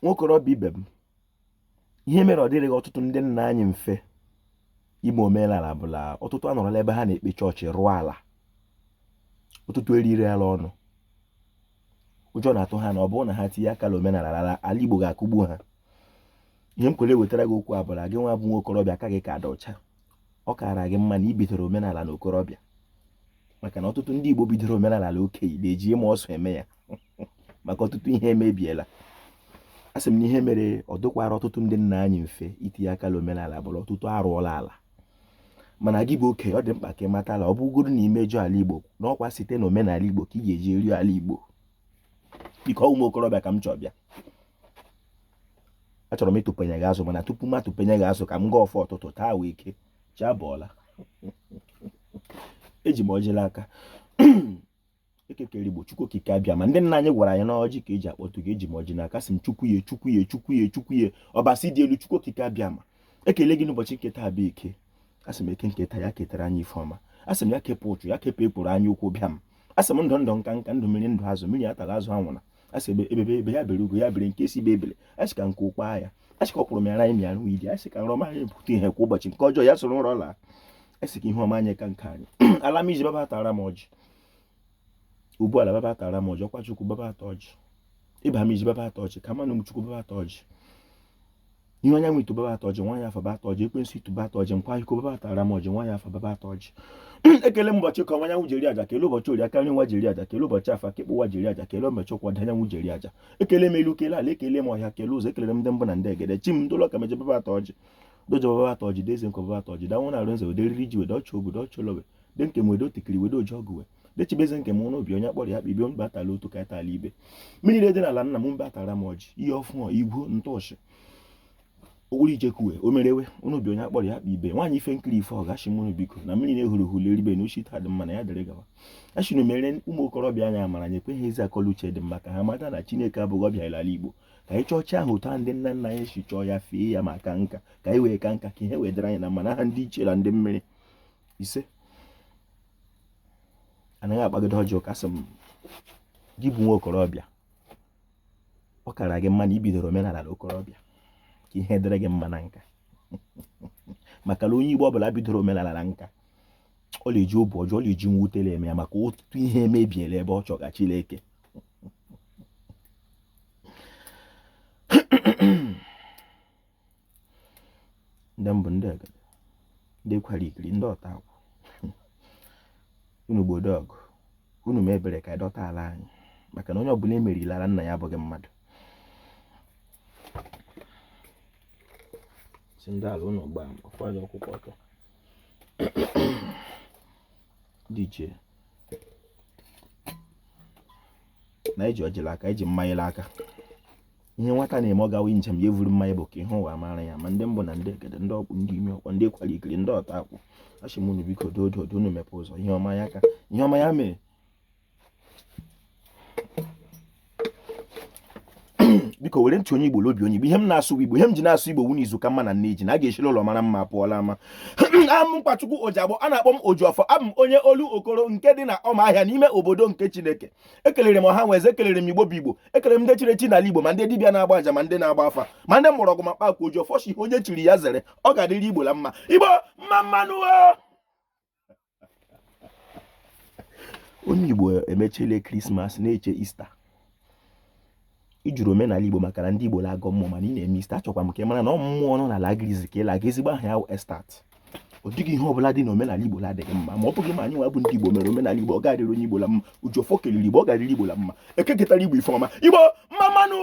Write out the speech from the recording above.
Nwokorobịa ibe m, ihe mere ọ dịrịghị ọtụtụ ndị nna anyị mfe ime omenala bụ la ọtụtụ anọrọla ebe ha na-ekpe chọọchị rụọ ala, ọtụtụ eriri ala ọnụ. Ụjọ na-atụ ha na ọ bụrụ na ha tinye aka n'omenala, ala Igbo ga-akụgbu ha. Ihe m kwere wetara gị okwu a bụ la gị nwa bụ nwokorobịa aka gị ka dị ọcha, ọ kaara gị mma na i bidoro omenala na okorobịa, maka na ọtụtụ ndị Igbo bidoro omenala na okenye na-eji ịma ọsọ eme ya, maka ọtụtụ ihe emebiela. A sị m na ihe mere ọ dịkwara ọtụtụ ndị nna anyị mfe itinye aka n'omenala bụ la ọtụtụ arụọla ala. Mana gị bụ okenye, ọ dị mkpa ka ị mata la ọ bụgoro na i mejọọ ala Igbo, na ọkwa site na omenala Igbo ka ị ga-eji eri ala Igbo. Biko, ụmụ okorobịa ka m chọọ bịa, achọrọ m ịtụpenye gị azụ, mana tupu m atụpenye gị azụ, ka m gọọ ọfọ ụtụtụ taa wee ike chi abọọla. Eji m ọjị l'aka. Eke kere Igbo, Chukwu Okike Abịama, ndị nna anyị gwara anyị na ọjị ka eji akpọtụ gị. Eji m ọjị n'aka, sị m Chukwu ye, Chukwu ye, Chukwu ye, Chukwu ye, Ọbasi dị elu, Chukwu Okike Abịama, ekele gị n'ụbọchị nke taa bụ Eke. Asị m Eke nke taa ya ketara anyị ife ọma. Asị m ya kepụ ụchụ, ya kepụ ekworo, anya ukwu bịa m. Asị m ndụ ndụ, nka nka, ndụ mmiri, ndụ azụ, mmiri atala, azụ anwụna. Asị ebe ebe ebe ya bere, ugo ya bere, nke si be ebele. Asị ka nke ụkpa ya, asị ka ọ kwụrụ mịara anyị mịara idi. Asị ka nrọ anyị pụta ihe kwa ụbọchị, nke ọjọọ ya soro nrọ laa. Asị ka ihe ọma anyị ka nke anyị. Ala m iji baba tara m ọjị ugbu ala baba tara m ọjị, ọkwa Chukwu baba ata ọjị, ịba m iji baba ata ọjị, ka mmanụ m Chukwu baba ata ọjị, ihe onye nwe itu baba ata ọjị, nwaanyị afa baba ata ọjị, ekwensu itu baba ata ọjị, nkwa iko baba tara m ọjị, nwaanyị afa baba ata ọjị. Ekele m ụbọchị ka anyanwụ jeri aja, kele ụbọchị orie aka nri nwa jeri aja, kele ụbọchị afa kekpụ nwa jeri aja, kele ụbọchị ụkwụ anyanwụ jeri aja. Ekele m elu, kele ala, ekele m ọhịa, kele ụzọ, ekelere m ndị mbụ na ndị egede. Chi m ndụlọ ka meje baba ata ọjị, dojo baba ata ọjị, deze nkọ baba ata ọjị, danwụ na-arụ nze wede riri ji wede ọchị obodo ọchị olowe de nke m wede otikiri wede oji ọgụ we dechibeze nke m n'obi onye kpọrọ ya kpibie mba atala otu ka atala ibe mmiri dị n'ala nna m mba atara m ọjị ihe ọfụọ igwu ntọọchị okpuru ichekuwe o merewe unu bi onye akpọrọ ya kpa ibe nwaanyị ife nkiri ife ọgachi mụnụ biko na mmiri na-ehuru hulu eribe na ochi taa dị mma na ya dịrị gawa. Achịnụ mere ụmụ okorobịa anyị amara nyekwe ha ezi akọla uche dị mma ka ha mata na Chineke abụghị ọbịa ala Igbo, ka anyị chọọ chi ahụ otu ahụ ndị nna nna anyị si chọọ ya, fee ya ma ka nka ka anyị wee ka nka, ka ihe wee dịrị anyị na mma n'aha ndị ichie na ndị mmiri. Ise. Anaghị akpagide ọjọọ ka sị m gị bụ nwa okorobịa, ọ kara gị mma na i bidoro omenala na okorobịa ka ihe dịrị gị mma na nka, maka na onye Igbo ọbụla bidoro omenala na nka, ọ na-eji obi ọjọọ, ọ na-eji mwute eme ya, maka ọtụtụ ihe emebiela ebe ọ chọga Chineke. Ndị mbụ, ndị egede, ndị kwara ikiri, ndị ọta akwụ, unu gbodo ọgụ, unu mee ebere ka dọta ala anyị, maka na onye ọbụla emerilara nna ya abụghị mmadụ. Si ndị ala unu gbaa ọfụ anya ọkụkọ ọtọ dị iche na eji ọjịla aka, eji mmanya aka. Ihe nwata na-eme ọ gawa njem ya evuru mmanya bụ ka ihe ụwa mara ya ma. Ndị mbụ na ndị egede, ndị ọkpụ, ndị imi ọkpọ, ndị kwara ikiri, ndị ọta akwụ, achị m unu biko doo doo unu mepe ụzọ, ihe ọma ya ka ihe ọma ya mee. Biko were ntị onye Igbo l'obi onye Igbo. Ihe m na-asụ Igbo, ihe m ji na-asụ Igbo wu n'izu ka mma na nne ji na a ga-echiri ụlọ mara mma pụọla ama. Amụ Mkpachukwu Ojiagbọ, a na-akpọ m Ojiọfọ. Abụ m onye olu okoro nke dị na Ọmahịa n'ime obodo nke Chineke. Ekelere m ọha nwe eze, ekelere m Igbo bụ Igbo, ekelere m ndị chiri echi n'ala Igbo, ma ndị dibịa na-agba aja, ma ndị na-agba afa, ma ndị mgbọrọgwụ, ma mkpa akwụkwọ. Ojiọfọ shi onye chiri ya zere, ọ ga-adịrị Igbo la mma. Igbo mma mmanụ. Onye Igbo emechiele Krismas na-eche Ista. Ị jụrụ omenala Igbo maka na ndị Igbo na-agọ mmụọ, mana ị na-eme Ista. Achọkwa m ka ị mara na ọ mmụọ nọ n'ala Gris ka ị laga. Ezigbo aha ya Estat. Ọ dịghị ihe ọbụla dị n'omenala Igbo na-adịghị mma, ma ọ bụghị ma anyị nwa bụ ndị Igbo mere omenala Igbo. Ọ ga-adịrị onye Igbo la mma. Ojiọfọ kelere Igbo, ọ ga-adịrị Igbo la mma. Eke ketara Igbo ife ọma. Igbo mma mmanụ.